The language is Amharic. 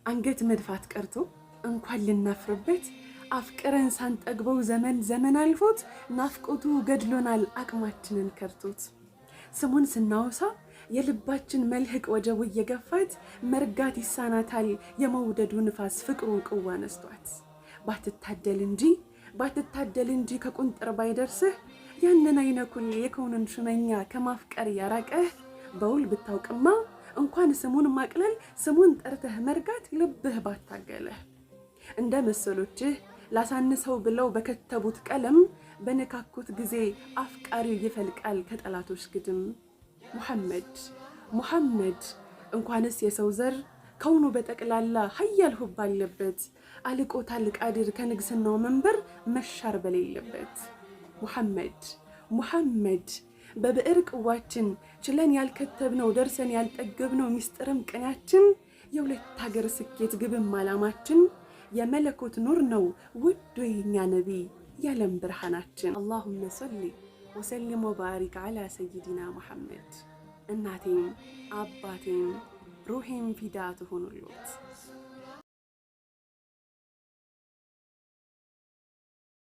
አንገት መድፋት ቀርቶ እንኳን ልናፍርበት፣ አፍቅረን ሳንጠግበው ዘመን ዘመን አልፎት ናፍቆቱ ገድሎናል አቅማችንን ከርቶት። ስሙን ስናወሳ የልባችን መልህቅ ወጀቡ እየገፋት መርጋት ይሳናታል የመውደዱ ንፋስ ፍቅሩን ቅዋ ነስቷት። ባትታደል እንጂ፣ ባትታደል እንጂ ከቁንጥር ባይደርስህ፣ ያንን አይነኩል የከውንን ሹመኛ ከማፍቀር ያራቀህ፣ በውል ብታውቅማ እንኳን ስሙን ማቅለል ስሙን ጠርተህ መርጋት ልብህ ባታገለህ። እንደ መሰሎችህ ላሳንሰው ብለው በከተቡት ቀለም በነካኩት ጊዜ አፍቃሪው ይፈልቃል ከጠላቶች ግድም። ሙሐመድ፣ ሙሐመድ፣ እንኳንስ የሰው ዘር ከውኑ በጠቅላላ ሀያል ሁብ አለበት፣ አልቆታል ቃድር ከንግስናው መንበር መሻር በሌለበት። ሙሐመድ፣ ሙሐመድ፣ በብዕር ቅዋችን ችለን ያልከተብነው ደርሰን ያልጠገብነው ሚስጥርም ቅኔያችን፣ የሁለት ሀገር ስኬት ግብም አላማችን፣ የመለኮት ኑር ነው ውዱ የኛ ነቢ የዓለም ብርሃናችን። اللهم صل وسلم وبارك على سيدنا ሙሐመድ። እናቴም አባቴም ሩሄም ፊዳ ትሆኑሎት።